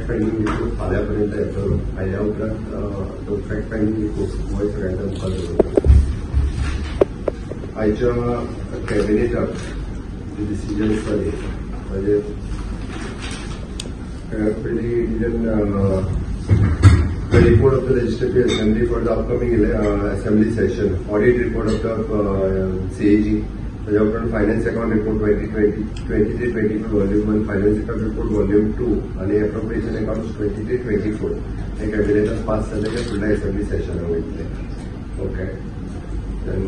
Fact finding report फाल्यां पर्यंत येतलो. आयल्या उपरांत तो फॅक्ट फायंडींग रिपोर्ट गोंय सगळ्यांच्या मुखार दवरतलो. आयच्या कॅबिनेटाक जे डिसिजन्स जाले म्हणजे पयलीं the report of the Legislative Assembly for the upcoming Assembly session, audit report of the CAG, ताज्या उपरांत finance account report 2023-24 volume 1, finance account report volume 2 आनी एप्रोप्रिएशन अकाउंट 23-24 हे कॅबिनेटात पास जाले की फुडल्या असेंब्ली सेशनाक वयतले. Okay. Then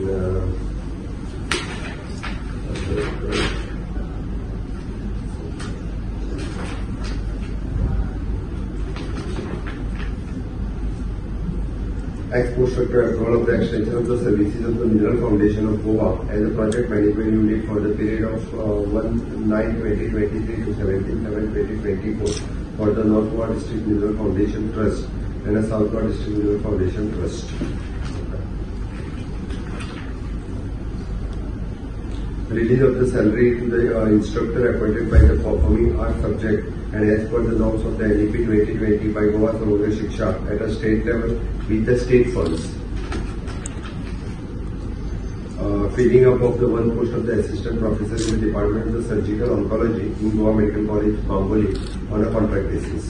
ex post approval of the extension of the services of the Mineral Foundation of Goa as a project management unit for the period of 1/9/2023 to 17/7/2024 for the North Goa District Mineral Foundation Trust and the South Goa District Mineral Foundation Trust. Release of the salary to the instructor appointed by the performing arts subject and as per the norms of the NEP 2020 by Goa Samagra Shiksha at a state level with the state funds. Filling up of the one post of the assistant professor in the Department of the Surgical Oncology in Goa Medical College, Bambolim on a contract basis.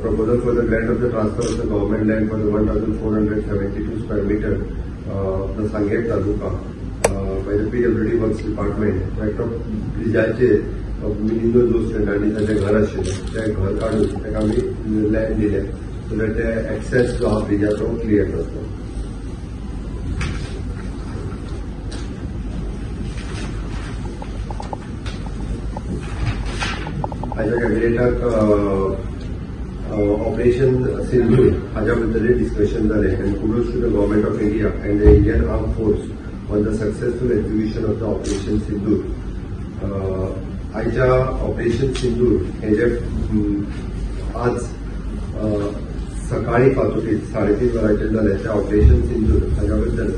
Proposal for the grant of the transfer of the government land for the 1,472 square meter of the Sanguem Taluka by the PWD Works Department. Fact of ब्रिजाचेर मिलिंदो जोस आनी ताचें घर आशिल्लें तें घर काडून ताका आमी लँड दिलें सो that ते एक्सेस जो आहा ब्रिजाचो क्लियर जातलो. आयच्या कॅबिनेटाक ऑपरेशन सिंदूर हाज्या बद्दल डिस्कशन जालें and kudos to the government of India and the Indian arm force on the successful execution of the operation Sindoor. आयच्या ऑपरेशन सिंदूर हे जे आज सकाळी फातोटीत 3:30 वरांचेर जालें त्या ऑपरेशन सिंदूर हाज्या बद्दल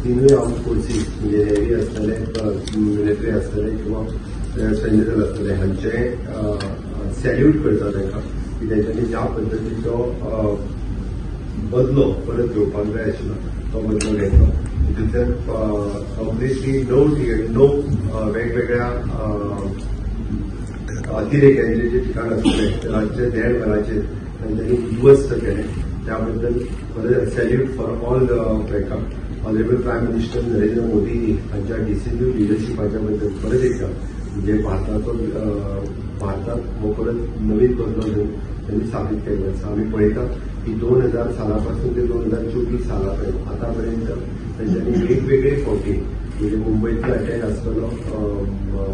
तिनूय आर्म फोर्सीस म्हणजे नेव्ही आसतले, मिलिटरी आसतले किंवा सैन्य दल आसतले हांचे सॅल्यूट करता तांकां की तेंच्यांनी ज्या पद्दतीचो बदलो परत घेवपाक जाय आशिल्लो तो बदलो घेतलो. तितूंतल्यान कंप्लिटली णव वेगवेगळ्या अतिरेक्यांचे जे ठिकाण आसतले रातचे 1:30 वरांचेर तांच्यांनी उद्ध्वस्त केलें. त्या बद्दल परत सॅल्यूट फॉर ऑल तांकां. Honourable prime minister Narendra Modi हांच्या डिसिजीव लिडरशिपाच्या बद्दल परत एकदा म्हणजे भारताचो भारतात हो परत नवीन बदलो घेवन त्यांनी साबीत केल्लो आसा. आमी पळयतात की 2000 साला पासून ते 2024 साला पर्यंत आतां पर्यंत तेंच्यांनी वेगवेगळे फावटी म्हणजे मुंबयतलो अटॅक आसतलो,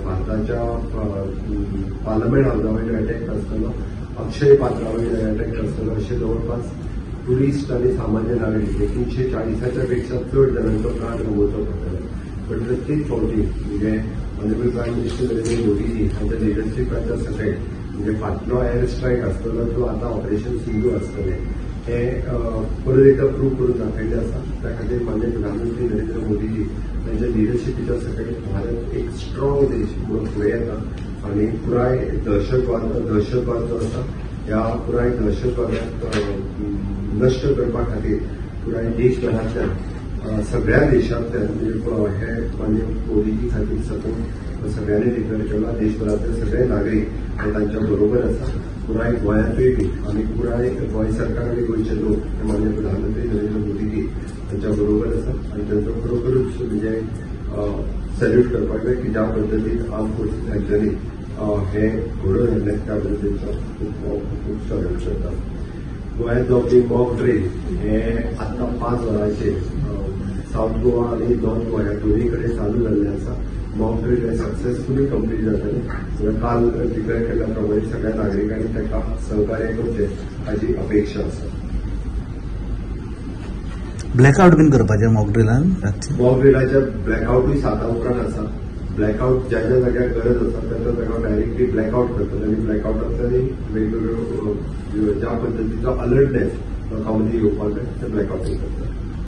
भारताच्या पार्लमेंट हावसा वयलो अटॅक आसतलो, अक्षय पात्रा वयलो अटॅक आसतलो, अशे जवळपास टुरिस्ट आनी सामान्य नागरीक 340 पेक्षा चड जाणांचो प्राण गमोवचो पडटलो. पण प्रत्येक फावटी म्हणजे ऑनरेबल प्रायम मिनिस्टर नरेंद्र मोदीजी हांच्या लिडरशिपाच्या सकयल म्हणजे फाटलो एअर स्ट्रायक आसतलो तो आतां ऑपरेशन सिंधू आसतलें हें परत एकदां प्रूव करून दाखयल्लें आसा. त्या खातीर माननीय प्रधानमंत्री नरेंद्र मोदीजी तांच्या लिडरशिपीच्या सकयल भारत एक स्ट्रॉंग देश म्हणून फुडें येता आनी पुराय दहशतवाद जो आसा ह्या पुराय दहशतवादाक नश्ट करपा खातीर पुराय देशभरांतल्यान सगळ्या देशांतल्यान म्हणजे हे माननीय मोदीजी खातीर सपोर्ट सगळ्यांनी डिक्लेअर केला. देशभरांतले सगळे नागरीक हे तांच्या बरोबर आसा. पुराय गोंयांतूय बी आनी पुराय गोंय सरकार आनी गोंयचे लोक हे माननीय प्रधानमंत्री नरेंद्र मोदीजी तांच्या बरोबर आसा आनी तांचो खरोखरूच म्हणजे सॅल्यूट करपाक जाय की ज्या पद्दतीन आर्म फोर्सीस हांच्यांनी हे घडोवन हाडलें त्या बद्दल तांचो खूब खूब सॅल्यूट करता. गोंयांत जावपी मॉक ड्रील हे आतां 5 वरांचेर सावथ गोवा आनी नॉर्थ गोवा ह्या दोनूय कडेन चालू जाल्लें आसा. मॉक ड्रील हे सक्सेसफुली कंप्लीट जातलें. काल डिक्लेअर केल्ल्या प्रमाणे सगळ्या नागरिकांनी ताका सहकार्य करचें हाजी अपेक्षा आसा. ब्लॅकआउट बीन करपाचें मॉक ड्रिलान? मॉक ड्रिलाच्या ब्लॅकआउटूय 7 उपरांत आसा. ब्लॅकआउट ज्या ज्या जाग्यार गरज आसा त्या त्या जाग्यार डायरेक्टली ब्लॅकआउट करतात आनी ब्लॅकआउटांतल्यानूय वेगवेगळ्यो ज्या पद्दतीचो अलर्टनेस लोकां मदीं येवपाक जाय, ते ब्लॅकआवटींग करतात.